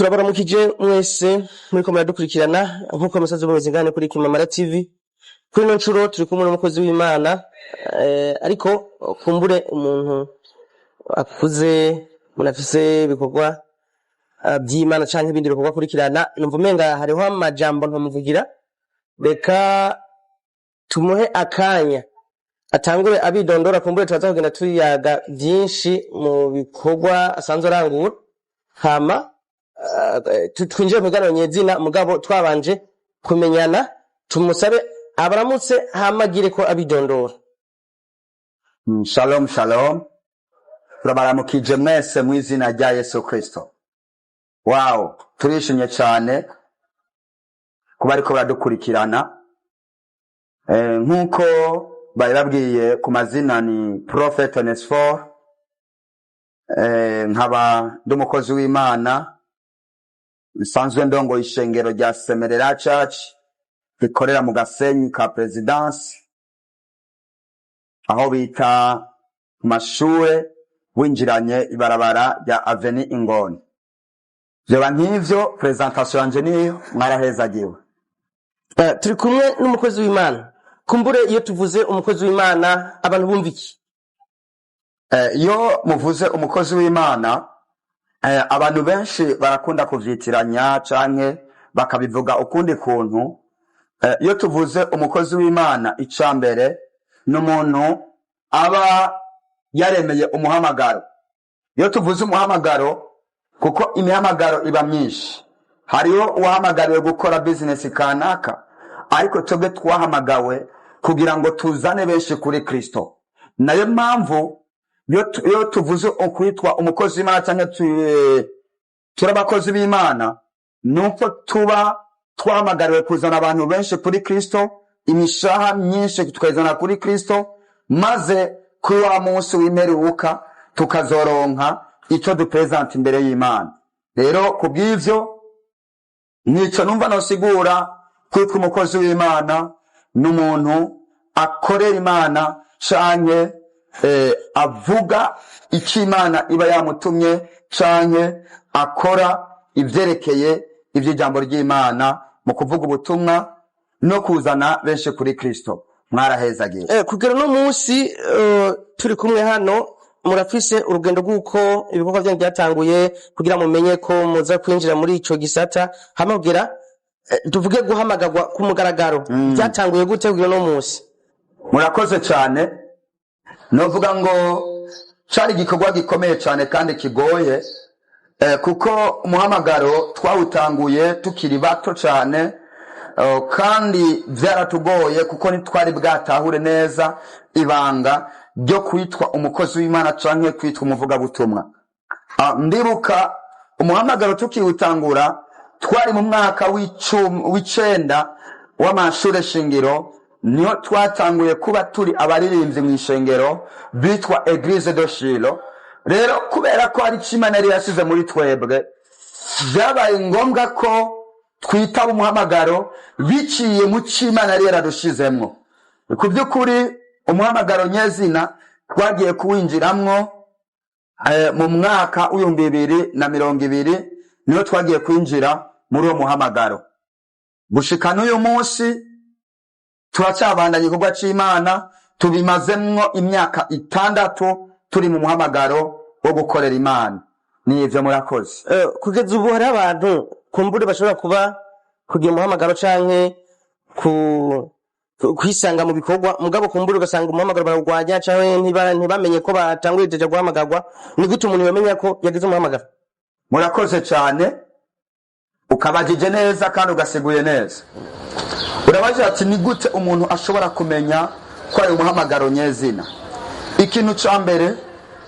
Turabaramukije mwese muriko muradukurikirana nk'uko musanzwe mumeze ngane kuri Kimamara TV. Kuri ino ncuro turi kumwe n'umukozi w'Imana, ariko kumbure umuntu akuze, umuntu afise ibikorwa vy'Imana canke ibindi bikorwa akurikirana, numva umenga hariho amajambo ntomuvugira. Reka tumuhe akanya atangure abidondora, kumbure turaza kugenda tuyaga vyinshi mu bikorwa asanzwe arangura, hama twinjire mu biganiro nyezina, mugabo twabanje kumenyana. Tumusabe abaramutse hama agire ko abidondora. Shalom shalom, turabaramukije mwese mu izina rya Yesu Kristo. Wow, turishimye cyane kuba ariko baradukurikirana. Nk'uko bari babwiye ku mazina ni Prophet Onesphore, nkaba ndi umukozi w'Imana nsanzwe ndongoye ishengero rya Semerera Church rikorera mu Gasenyi ka Presidence, aho bita mu mashure winjiranye ibarabara rya Avenue Ingoni. Vyoba nk'ivyo, presentation yanje niyo, mwarahezagiwe. Turi kumwe n'umukozi w'Imana. Kumbure iyo tuvuze umukozi w'Imana abantu bumva iki? Iyo muvuze umukozi w'Imana, abantu benshi barakunda kuvyitiranya canke bakabivuga ukundi kuntu. Iyo tuvuze umukozi w'Imana, ica mbere ni umuntu aba yaremeye umuhamagaro. Iyo tuvuze umuhamagaro, kuko imihamagaro iba myinshi, hariho uwahamagariwe gukora bizinesi kanaka, ariko twebwe twahamagawe kugira ngo tuzane benshi kuri Kristo. Nayo mpamvu iyo tuvuze ukwitwa umukozi w'Imana canke turi abakozi b'Imana, nuko tuba twahamagariwe kuzana abantu benshi kuri Kristo, imishaha myinshi tukayizana kuri Kristo, maze kuri wa munsi w'imperuka tukazoronka ico dupresenta imbere y'Imana. Rero kubw'ivyo nico numva nosigura kwitwa umukozi w'Imana n'umuntu akorera Imana canke avuga ico Imana iba yamutumye canke akora ivyerekeye ivy'ijambo ry'Imana mu kuvuga ubutumwa no kuzana benshi kuri Kristo. Mwarahezagiye. Kugera uno munsi, turi kumwe hano, murafise urugendo rw'uko ibikorwa vyanyu vyatanguye kugira mumenye ko muza kwinjira muri ico gisata, hama kugira tuvuge guhamagarwa ku mugaragaro. Vyatanguye gute kugira uno munsi? Murakoze cyane. Novuga ngo cari igikorwa gikomeye cyane kandi kigoye, kuko umuhamagaro twawutanguye tukiri bato cyane, kandi vyaratugoye kuko ntitwari bwatahure neza ibanga ryo kwitwa umukozi w'Imana canke kwitwa umuvugabutumwa. Ndibuka umuhamagaro tukiwutangura twari mu mwaka w'icenda w'amashure shingiro, niho twatanguye kuba turi abaririmbyi mw'ishengero bitwa Eglise de Shilo. Rero kubera ko hari ico Imana yari yasize muri twebwe, vyabaye ngombwa ko twitaba umuhamagaro biciye mu co Imana yari yaradushizemwo. Ku vy'ukuri umuhamagaro nyezina twagiye kuwinjiramwo mu mwaka w'2020, niho twagiye kwinjira muri uwo muhamagaro. Gushika n'uyu munsi turacabandanya igikorwa c'Imana, tubimazemwo imyaka 6 turi mu muhamagaro wo gukorera Imana. Nivyo, murakoze. Kugeza ubu hari abantu kumbure bashobora kuba kugira umuhamagaro canke kwisanga mu bikorwa, mugabo kumbure ugasanga umuhamagaro barawugwanya canke ntibamenye ko batanguye deja guhamagarwa. Ni gute umuntu yomenya ko yagize umuhamagaro? Murakoze cyane, ukabajije neza kandi ugasiguye neza. Urabajije ati ni gute umuntu ashobora kumenya ko ari umuhamagaro nyezina? Ikintu ca mbere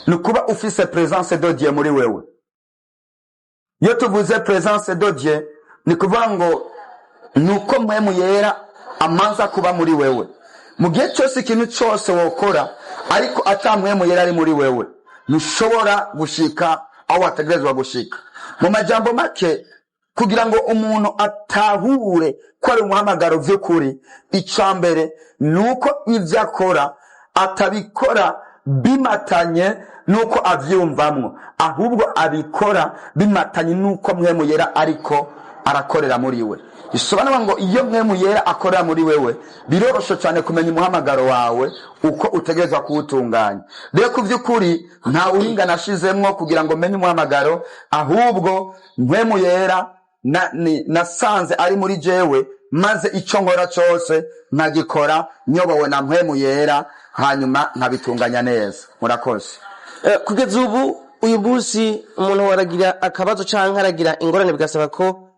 ni ukuba ufise presence de Dieu muri wewe. Iyo tuvuze presence de Dieu, ni kuvuga ngo ni uko mpwemu yera amanza kuba muri wewe. Mu gihe cyose ikintu cyose wokora ariko ata mpwemu yera ari muri wewe, ntushobora gushika aho wategerezwa gushika. Mu majambo make, kugira ngo umuntu atahure ko ari umuhamagaro vy'ukuri, ica mbere ni uko ivyo akora atabikora bimatanye n'uko avyumvamwo, ahubwo abikora bimatanye n'uko Mpwemu Yera ariko arakorera muri we. Bisobanura ngo iyo Mpwemu Yera akorera muri wewe, biroroshe cyane kumenya umuhamagaro wawe uko utegerezwa kuwutunganya. Rero ku by'ukuri nta buhinga nashizemwo kugira ngo menye umuhamagaro, ahubwo Mpwemu Yera nasanze ari muri jewe, maze ico nkora cose nkagikora nyobowe na Mpwemu Yera, hanyuma nkabitunganya neza. Murakoze. Kugeza ubu uyu munsi umuntu aragira akabazo canke aragira ingorane, bigasaba ko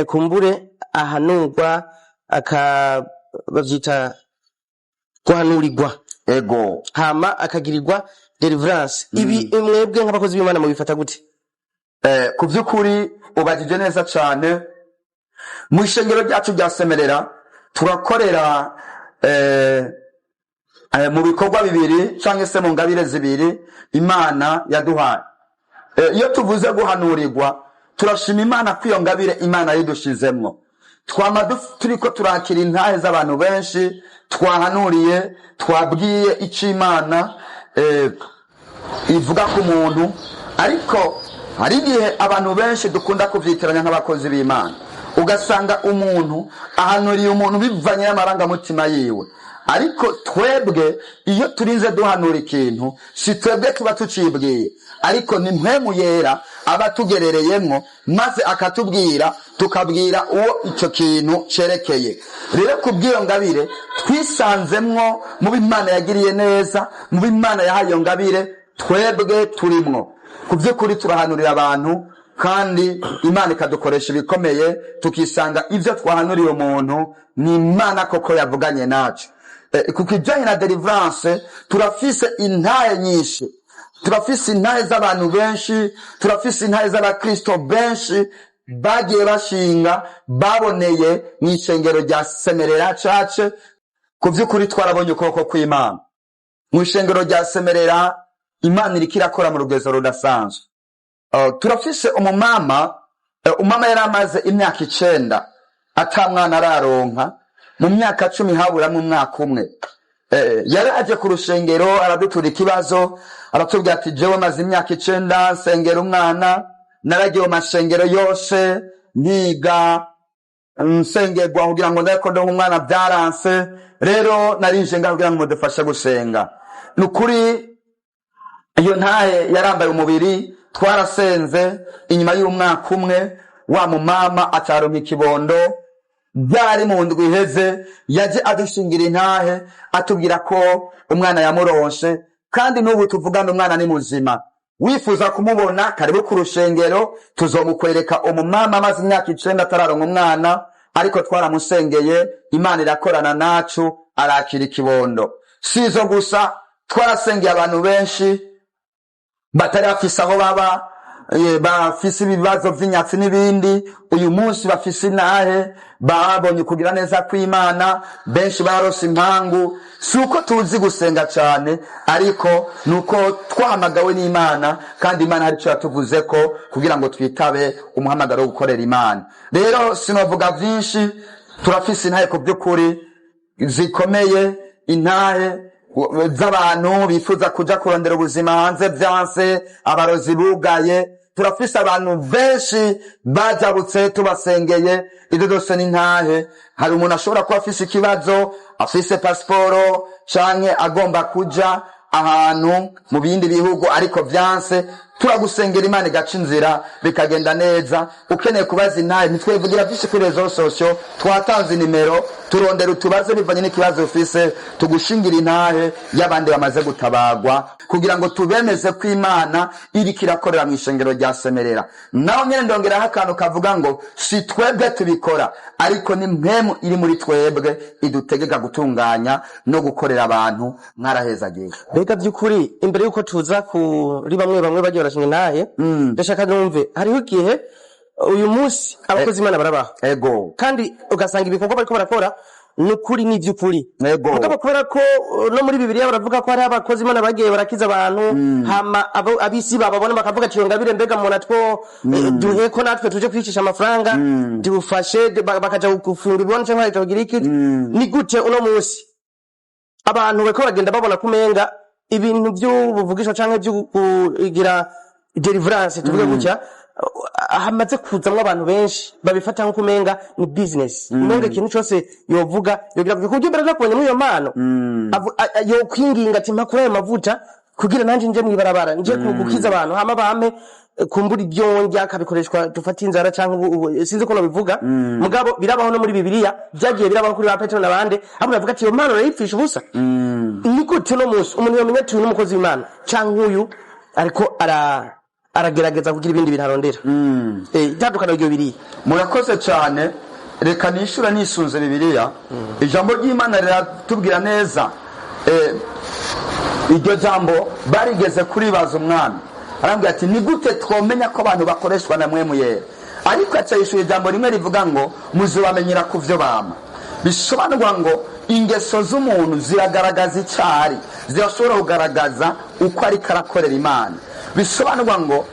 kumbure ahanurwa, aka bavyita guhanurirwa, hama akagirirwa deliverance. Ibi mwebwe nk'abakozi b'Imana mubifata gute? Ku by'ukuri ubajije neza cyane. Mu ishengero ryacu rya Semerera turakorera mu bikorwa bibiri cyangwa se mu ngabire zibiri Imana yaduhaye. Iyo tuvuze guhanurirwa, turashima Imana ko iyo ngabire Imana yidushizemwo. Twama turiko turakira intahe z'abantu benshi twahanuriye, twabwiye icyo Imana ivuga ku muntu. Ariko hari igihe abantu benshi dukunda kuvyitiranya nk'abakozi b'Imana, ugasanga umuntu ahanuriye umuntu bivanye n'amarangamutima yiwe. Ariko twebwe iyo turinze duhanura ikintu, si twebwe tuba tucibwiye, ariko ni Mpwemu Yera aba atugerereyemwo, maze akatubwira, tukabwira uwo ico kintu cerekeye. Rero kubw'iyo ngabire twisanzemwo mu b'Imana yagiriye neza, mu b'Imana yahaye iyo ngabire, twebwe turimwo. Ku by'ukuri turahanurira abantu, kandi Imana ikadukoresha ibikomeye, tukisanga ibyo twahanuriye umuntu ni Imana koko yavuganye nacu. Ku kijanye na deliverance, turafise intahe nyinshi, turafise intahe z'abantu benshi, turafise intahe z'abakristo benshi bagiye bashinga baboneye mu ishengero rya Semerera Cace. Ku by'ukuri twarabonye ukuboko kw'Imana mu ishengero rya Semerera. Imana iriko irakora mu rugezo rudasanzwe. Turafise umumama, umama yari amaze imyaka 9 ata mwana araronka, mu myaka 10 haburamwo umwaka umwe. Yaraje ku rushengero aradutura ikibazo, aratubwira ati: "Jewe maze imyaka 9 nsengera umwana, naragiye mu mashengero yose niga nsengerwa kugira ngo ndeko ndonke umwana, byaranse. Rero narinje ngaho kugira ngo mudufashe gusenga." Ni ukuri iyo ntahe yarambaye umubiri. Twarasenze, inyuma y'umwaka umwe wa mumama acaronka ikibondo. Byari mu ndwi iheze yaje adushingira intahe, atubwira ko umwana yamuronse, kandi n'ubu tuvugana umwana ni muzima. Wifuza kumubona, karibu ku rushengero, tuzomukwereka. Umumama amaze imyaka 9 atararonka umwana, ariko twaramusengeye, Imana irakorana nacu, arakira ikibondo. Si izo gusa, twarasengeye abantu benshi batari bafise aho baba, bafise ibibazo vy'inyatsi n'ibindi. Uyu munsi bafise intahe, babonye kugira neza kw'Imana, benshi barose impangu. Si uko tuzi gusenga cane, ariko ni uko twahamagawe n'Imana, kandi Imana hari ico yatuvuze ko kugira ngo twitabe umuhamagaro wo gukorera Imana. Rero sinovuga vyinshi, turafise intahe ku by'ukuri zikomeye, intahe z'abantu bifuza kuja kurondera ubuzima hanze vyanse, abarozi bugaye. Turafise abantu benshi bajabutse tubasengeye. Ibyo byose ni ntahe. Hari umuntu ashobora kuba afise ikibazo, afise pasiporo canke agomba kuja ahantu mu bindi bihugu ariko vyanse, turagusengera, Imana igaca inzira, bikagenda neza. Ukeneye kubaza intahe, ntitwevugira vyinshi kuri réseaux sociaux, twatanze nimero, turondera utubaze bivanye n'ikibazo ufise, tugushingira intahe y'abandi bamaze gutabagwa, kugira ngo tubemeze ko Imana iriko irakorera mu ishengero rya Semerera. Naho nyene ndongeraho akantu kavuga ngo si twebwe tubikora, ariko ni mpemu iri muri twebwe idutegeka gutunganya no gukorera abantu. Mwarahezagiye. Mbega by'ukuri, imbere y'uko tuza kuri bamwe bamwe bagiye barashinga intahe, ndashaka numve, hariho igihe uyu munsi abakozi Imana barabaho, kandi ugasanga ibikorwa bariko barakora ni ukuri n'ivy'ukuri, mugabo kubera ko no muri Bibiliya baravuga ko hariho abakozi Imana bagiye barakiza abantu, hama ab'isi bababona bakavuga ati: "Ngabire mbega umuntu atwo duhe ko natwe tuje kwicisha amafaranga dufashe," bakaja gufunga ibibona canke bakaja kugira iki. Ni gute uno munsi abantu bariko bagenda babona ko umenga Ibintu by'ubuvugisho canke byo kugira deliverance, tuvuge gutya, hamaze kuzamwo abantu benshi babifata nko kumenga ni business, umenga ikintu cose yovuga yogira ku buryo mbere nakubonye muri iyo mpano yokwinginga ati: "Mpa kuri ayo mavuta kugira nanje nje mw'ibarabara, nje gukiza abantu, hama bampe kumbura ibyo ndya." Akabikoreshwa, dufate inzara canke sinzi ko nobivuga, mugabo birabaho no muri Bibiliya, byagiye birabaho kuri ba Petero n'abandi, ahubwo bavuga ati: "Iyo mpano urayipfisha ubusa." Ni gute uno munsi umuntu yomenya ati: "Uyu ni umukozi w'Imana", canke uyu ariko aragerageza kugira ibindi bintu arondera? Itandukaniro ryo biriya? Murakoze cyane. Reka nishura nisunze Bibiliya. Ijambo ry'Imana riratubwira neza. Iryo jambo barigeze kuribaza Umwami, arambwira ati: "Ni gute twomenya ko abantu bakoreshwa na Mpwemu Yera?" Ariko aca yishura ijambo rimwe rivuga ngo: "Muzobamenyera ku vyo bama." Bisobanurwa ngo ingeso z'umuntu ziragaragaza icari, zirashobora kugaragaza uko ariko arakorera Imana. Bisobanurwa ngo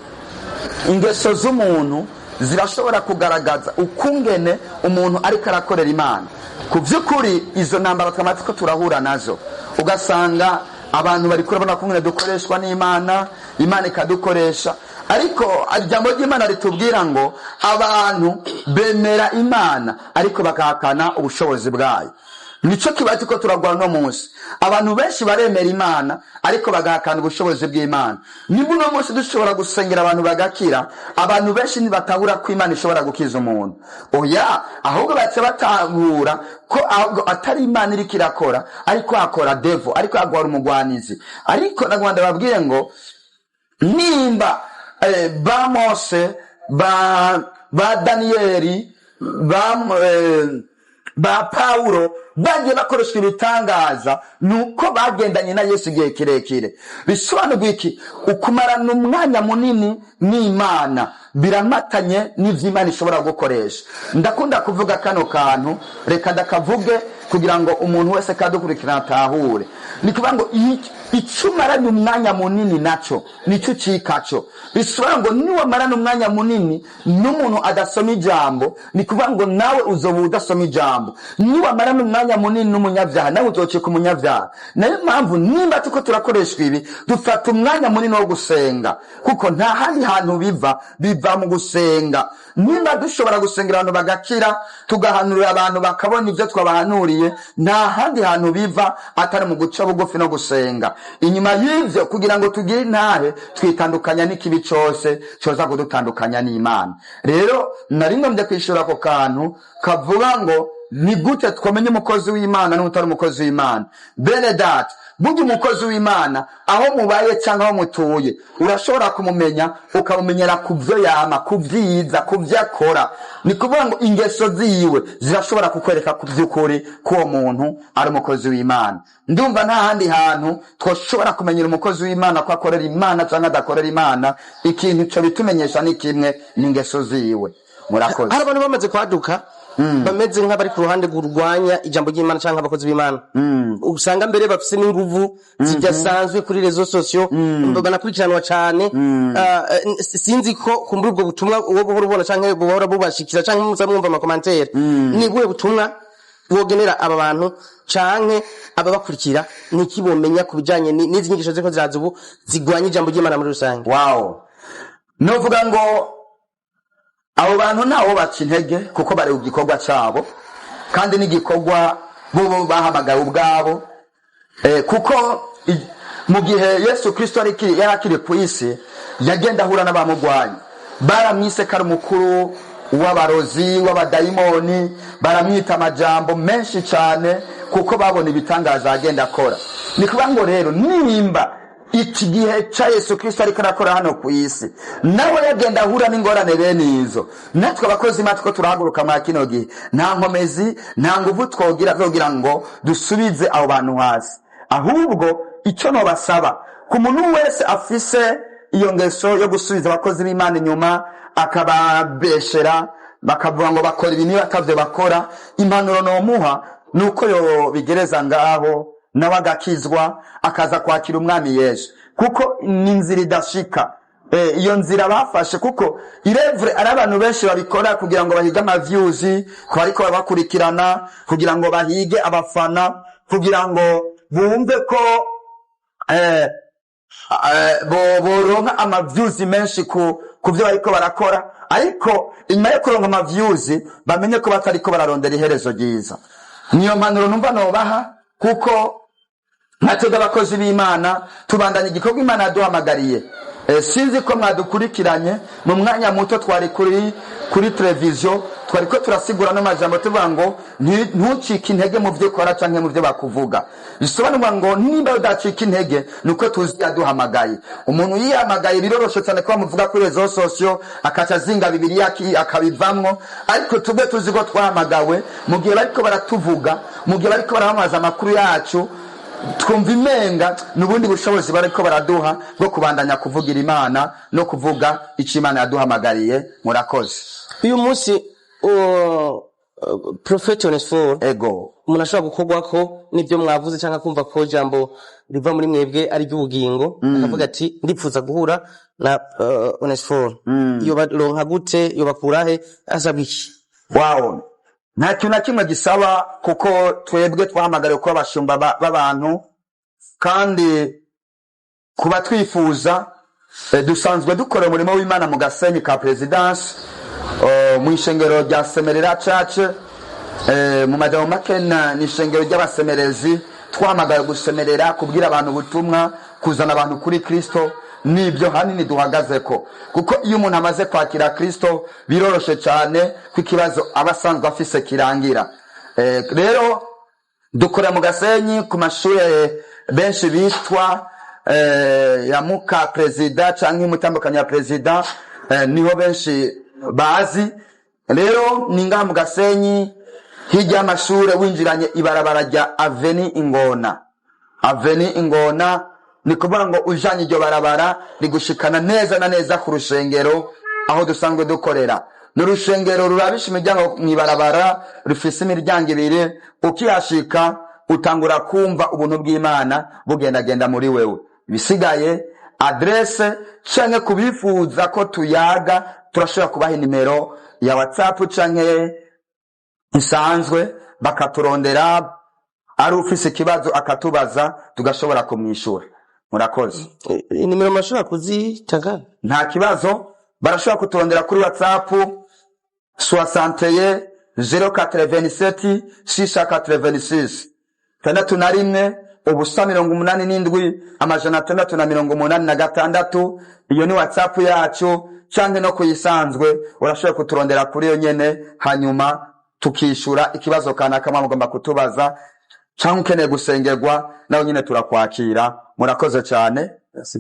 ingeso z'umuntu zirashobora kugaragaza ukungene umuntu ariko arakorera Imana. Ku by'ukuri, izo ntambara twamaze ko turahura nazo, ugasanga abantu bari kurabona kumwe dukoreshwa n'Imana, Imana ikadukoresha, ariko ijambo ry'Imana ritubwira ngo abantu bemera Imana ariko bakahakana ubushobozi bwayo. Nico kibazo ko turagwana uno munsi. Abantu benshi baremera Imana ariko bagahakana ubushobozi bw'Imana. Niba uno munsi dushobora gusengera abantu bagakira, abantu benshi ntibatahura ko Imana ishobora gukiza umuntu. Oya, ahubwo baca batahura ko ahubwo atari Imana iriko irakora, ariko hakora devil, ariko hagwara umugwanizi. Ariko nagwanda babwiye ngo nimba ba Mose, ba Daniyeli, ba Pawulo bagiye bakoreshwa ibitangaza, nuko bagendanye na Yesu igihe kirekire. Bisobanurwa iki? Ukumarana umwanya munini n'Imana biramatanye n'ivy'Imana ishobora gukoresha. Ndakunda kuvuga kano kantu, reka ndakavuge kugira ngo umuntu wese kadukurikirana atahure. Ni kuvuga ngo ico umaranye umwanya munini naco nico ucikaco. Bisobanura ngo niwamarana umwanya munini n'umuntu adasoma ijambo, ni kuvuga ngo nawe uzoba udasoma ijambo. Niwamarana umwanya munini n'umunyabyaha, nawe uzocika umunyabyaha. Nayo mpamvu nimba tuko turakoreshwa ibi, dufata umwanya munini wo gusenga, kuko nta handi hantu biva, biva mu gusenga. Nimba dushobora gusengera abantu bagakira, tugahanurira abantu bakabona ibyo twabahanuriye, nta handi hantu biva atari mu guca bugufi no gusenga. Inyuma y'ivyo, kugira ngo tugire intahe, twitandukanya n'ikibi cose coza kudutandukanya n'Imana. Rero nari ngombye kwishura ako kantu kavuga ngo: ni gute twamenye umukozi w'Imana n'utari umukozi w'Imana? Bene data, burya umukozi w'Imana, aho mubaye cyangwa aho mutuye, urashobora kumumenya, ukamumenyera ku byo yama, ku byiza, ku byo akora. Ni kuvuga ngo ingeso ziwe zirashobora kukwereka ku by'ukuri ko uwo muntu ari umukozi w'Imana. Ndumva nta handi hantu twoshobora kumenyera umukozi w'Imana ko akorera Imana cyangwa adakorera Imana. Ikintu cyo bitumenyesha ni kimwe, ni ingeso ziwe. Murakoze. Hari abantu bamaze kwaduka bameze nk'abari ku ruhande rurwanya ijambo ry'Imana canke abakozi b'Imana, usanga mbere bafise n'inguvu zidasanzwe kuri réseaux sociaux, banakurikiranwa cane. Sinzi ko kumbura ubwo butumwa uwo buhora ubona canke buhora bubashikira, canke muza mwumva ama commentaires. Ni buhe butumwa wogenera aba bantu canke ababakurikira? Niki bomenya ku bijanye n'izi nyigisho ziriko ziraza ubu zigwanya ijambo ry'Imana muri rusange? Wow, novuga ngo abo bantu ntawo baca intege, kuko bari ku gikorwa cabo, kandi n'igikorwa bo bahamagawe ubwabo. Kuko mu gihe Yesu Kristo yari akiri ku isi, yagenda ahura n'abamugwanya. Baramwise ko ari umukuru w'abarozi, w'abadayimoni, baramwita amajambo menshi cyane kuko babona ibitangaza agenda akora. Ni kuvuga ngo rero nimba iki gihe ca Yesu Kristo ariko arakora hano ku isi, nawe yagenda ahura n'ingorane bene izo, natwe abakozi matwe turahaguruka mwa kino gihe, nta nkomezi, nta nguvu twogira zogira ngo dusubize abo bantu hasi. Ahubwo icyo nobasaba, ku muntu wese afise iyo ngeso yo gusubiza abakozi b'Imana inyuma, akababeshera, bakavuga ngo bakora ibi niba atavyo bakora, impanuro nomuha ni uko yobigereza ngaho, nawe agakizwa, akaza kwakira Umwami Yesu, kuko ni inzira idashika. Iyo nzira bafashe, kuko irevure ari abantu benshi babikora kugira ngo bahige ama views ku bariko babakurikirana, kugira ngo bahige abafana, kugira ngo bumve ko boronka ama views menshi ku byo bariko barakora, ariko inyuma yo kuronka ama views bamenye ko batariko bararondera iherezo ryiza. Niyo mpanuro numva nobaha, kuko natwe abakozi b'Imana tubandanya igikorwa Imana yaduhamagariye. Sinzi ko mwadukurikiranye mu mwanya muto twari kuri televiziyo, twari ko turasigura n'amajambo tuvuga ngo ntucike intege mu byo ukora canke mu byo bakuvuga. Bisobanurwa ngo nimba udacika intege, nuko tuzi yaduhamagaye. Umuntu yihamagaye biroroshe cyane ko bamuvuga kuri réseaux sociaux akaca azinga Bibiliya akabivamwo, ariko tubwe tuzi ko twahamagawe. Mu gihe bariko baratuvuga, mu gihe bariko baramamaza amakuru yacu, twumva imenga n'ubundi bushobozi bariko baraduha bwo kubandanya kuvugira Imana no kuvuga icyo Imana yaduhamagariye. Murakoze. Uyu munsi Prophet Onesphore, Ego. umuntu ashobora gukorwa ko n'ibyo mwavuze cyangwa kumva ko ijambo riva muri mwebwe ari ry'ubugingo, akavuga ati: "Ndipfuza guhura na Onesphore." Iyo baronka gute? Iyo bakurahe? Asabwa iki? Wawo, nta kintu na kimwe gisaba, kuko twebwe twahamagariwe kuba abashumba b'abantu, kandi kuba twifuza, dusanzwe dukora umurimo w'Imana mu Gasenyi ka Perezidansi, mu ishengero rya Semerera Church. Mu majambo make ni ishengero ry'abasemerezi. Twahamagaye gusemerera, kubwira abantu ubutumwa, kuzana abantu kuri Kristo. Nibyo hanini duhagazeko, kuko iyo umuntu amaze kwakira Kristo biroroshe cyane ko ikibazo aba asanzwe afise kirangira. Rero dukorera mu Gasenyi ku mashuri benshi bitwa ya muka perezida canke umutambukanyi wa perezida, niho benshi bazi. Rero ni ngaha mu Gasenyi, hirya y'amashure, winjiranye ibarabara rya Aveni Ingona. Aveni Ingona ni kuvuga ngo ujanye iryo barabara rigushikana neza na neza ku rushengero aho dusanzwe dukorera. Ni urushengero rurabisha imiryango mw'ibarabara, rufise imiryango ibiri. Ukihashika utangura kumva ubuntu bw'Imana bugendagenda muri wewe. Ibisigaye, adresse canke kubifuza ko tuyaga, turashobora kubaha inimero ya WhatsApp canke isanzwe, bakaturondera, ari ufise ikibazo akatubaza, tugashobora kumwishura. Murakoze. Inimero murashobora kuzitanga? Nta kibazo, barashobora kuturondera kuri WhatsApp 61 087 686, 61 0 87 686. Iyo ni WhatsApp yacu, canke no kuyisanzwe urashobora kuturondera kuri iyo nyene, hanyuma tukishura ikibazo kanaka muba mugomba kutubaza, canke ukeneye gusengerwa nawe nyene turakwakira. Murakoze cyane. Merci.